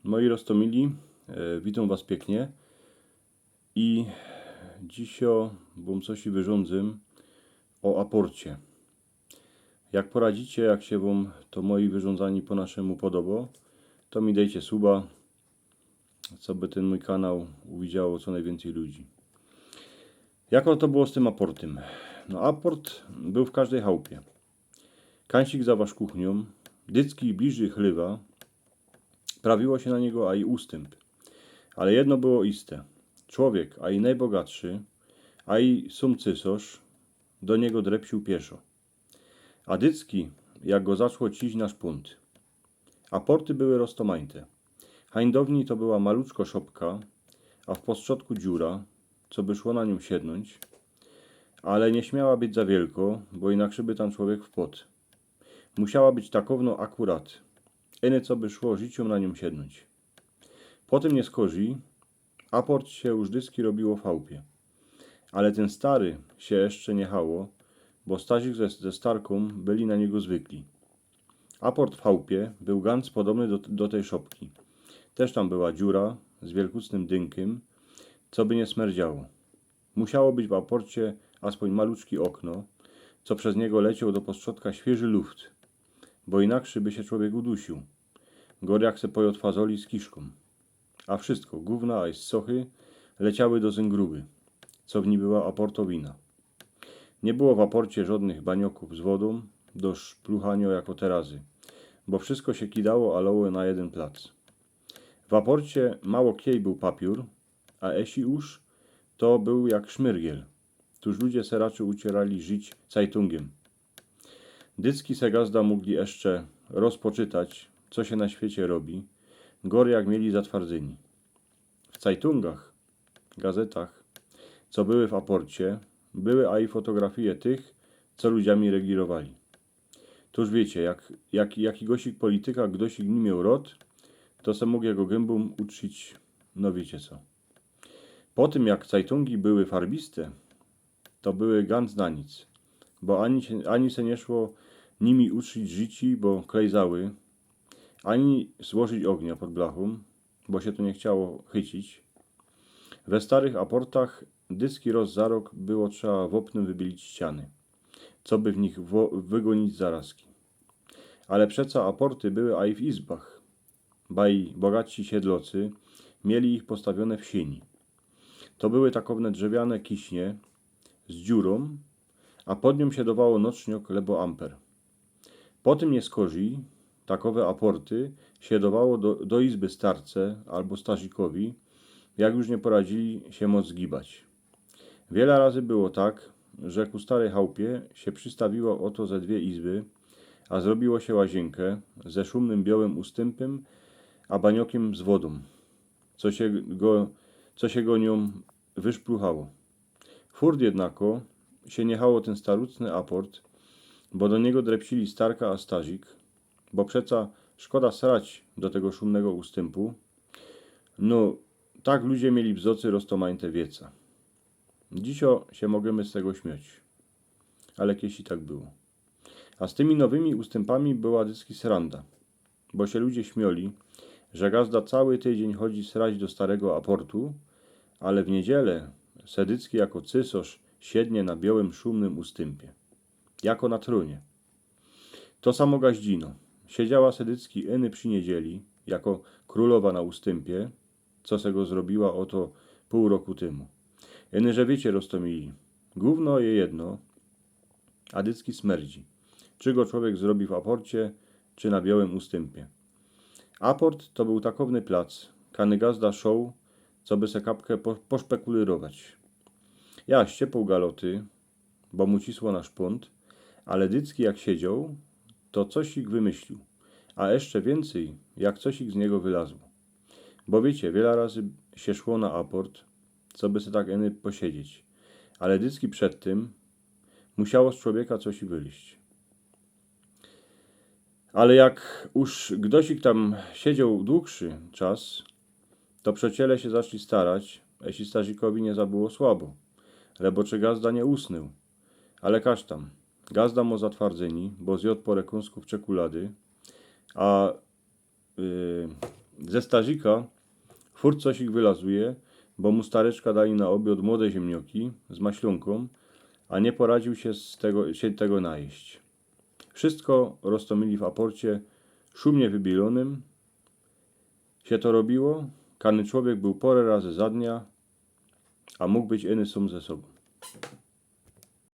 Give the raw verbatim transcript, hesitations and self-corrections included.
Moi roztōmili, e, witōm was piyknie. I dzisiŏ wōm coś wyrządzym ô aporcie. Jak poradzicie, jak sie wōm to moje wyrządzanie po naszemu podobo, to mi dejcie suba, coby tyn mōj kanał uwidziało co nojwiyncyj ludzi. Jako to było z tym aportym? No, aport bōł w kożdej chałpie. Kańcik za waszkuchniōm, dycki bliżyj chlywa, prawiło sie na niego aj ustymp. Ale jedno było iste. Człowiek, aj nojbogatszy, aj sōm cysŏrz, do niego drepsiōł pieszo. A dycki, jak go zaczło ciś na szpōnt. Aporty były roztōmajte. Hańdowni to była maluczko szopka, a w postrzodku dziura, coby szło na niōm siednōńć, ale niy śmiała być za wielko, bo inakrzyj by tam człowiek wpod. Musiała być takowno akurat, iny coby szło życiōm na niōm siednōńć. Po tym niyskorzij aport sie już dycki robiło w chałpie. Ale tyn stary sie jeszcze niy chało, bo Starzik ze, ze Starkōm byli na niego zwykli. Aport w chałpie bōł gync podobny do, do tyj szopki. Tyż tam była dziura z wielkucznym dynkym, coby niy smyrdziało. Musiało być w aporcie aspōń maluczki ôkno, co bez niego lecioł do postrzodka świyży luft, bo inakrzyj by sie człowiek udusiōł. Gorzej jak se pojŏd fazoli z kiszkōm. A wszystko, gōwna aj ssochy, leciały do zyngruby, co w nij była aportowina. Niy było w aporcie żŏdnych baniokōw z wodōm do szpluchaniŏ jako terazy, bo wszystko sie kidało, aloło na jedyn plac. W aporcie mało kej bōł papiōr, a jeśli już, to bōł jak szmyrgiel. Tōż ludzie se raczyj uciyrali żyć cajtōngym. Dycki se gazda mōgli jeszcze rozpoczytać, co sie na świecie robi, gorzej jak mieli zatwardzyni. W cajtōngach, gazetach, co były w aporcie, były aj fotografije tych, co ludziami regirowali. Tōż wiycie, jak, jak, jakigosik polityka gdosik niy mioł rot, to se mōg jego gynbōm utrzić, no wiycie co. Po tym, jak cajtōngi były farbiste, to były gync na nic, bo ani sie, ani se niy szło nimi utrzić życi, bo klejzały, ani złożyć ôgnia pod blachōm, bo sie to niy chciało chycić. We starych aportach dycki roz za rok było trzeba wopnym wybielić ściany, coby w nich wo-, wygōnić zarazki. Ale przeca aporty były aj w izbach, baj bogatsi siedlocy mieli ich postawiōne w siyni. To były takowne drzewiane kiśnie z dziurōm, a pod niōm sie dowało noczniok lebo amper. Po tym niy skorzij takowe aporty sie dowało do, do izby starce abo starzikowi, jak już niy poradzili sie moc zgibać. Wiela razy było tak, że ku starej chałpie sie przystawiło ôto ze dwie izby, a zrobiło sie łaziynkã ze szumnym biołym ustympym, a baniokym z wodōm, co sie go, co sie go niōm wyszpluchało. Furt jednako sie niy chało tyn starucny aport, bo do niego drepsili starka a starzik, bo przeca szkoda srać do tego szumnego ustympu. No, tak ludzie mieli w zocy roztomańte wieca. Dzisiŏ sie mogymy z tego śmioć. Ale kejsi tak było. A z tymi nowymi ustympami była dycki sranda, bo sie ludzie śmioli, że gazda cały tydziyń chodzi srać do starego aportu, ale w niydziele se dycki jako cysŏrz siednie na biołym, szumnym ustympie, jako na trōnie. To samo gaździno. Siedziała se dycki iny przi niydzieli, jako krōlowa na ustympie, co se go zrobiła ôto pōł roku tymu. Iny, że wiycie, roztomili, gōwno je jedno, a dycki smerdzi, czy go człowiek zrobi w aporcie, czy na biołym ustympie. Aport to bōł takowny plac, kany gazda szoł, coby se kapkã po-, poszpekulyrować. Ja ściepōł galoty, bo mu cisło na szpōnt, ale dycki jak siedziŏł, to cosik wymyśliōł, a jeszcze wiyncyj, jak cosik z niego wylazło. Bo wiycie, wiela razy sie szło na aport, coby se tak iny posiedzieć, ale dycki przed tym musiało z człowieka cosik wylyźć. Ale jak już gdosik tam siedzioł długszy czas, to przeciele sie zaczli starać, jeśli starzikowi niy zabyło słabo, lebo czy gazda niy usnōł. Ale każ tam, gazda mŏ zatwardzyni, bo zjŏd pŏrã kōnsków czekulady, a, yy, Ze starzika furt coś ich wylazuje, bo mu stareczka dali na ôbiod młode ziymnioki z maślōnkōm, a niy poradziōł sie z tego, sie tego najeść. Wszysko roztomili w aporcie, szumnie wybielōnym sie to robiło. Kany człowiek bōł pore razy za dnia, a mōg być iny sōm ze sobōm.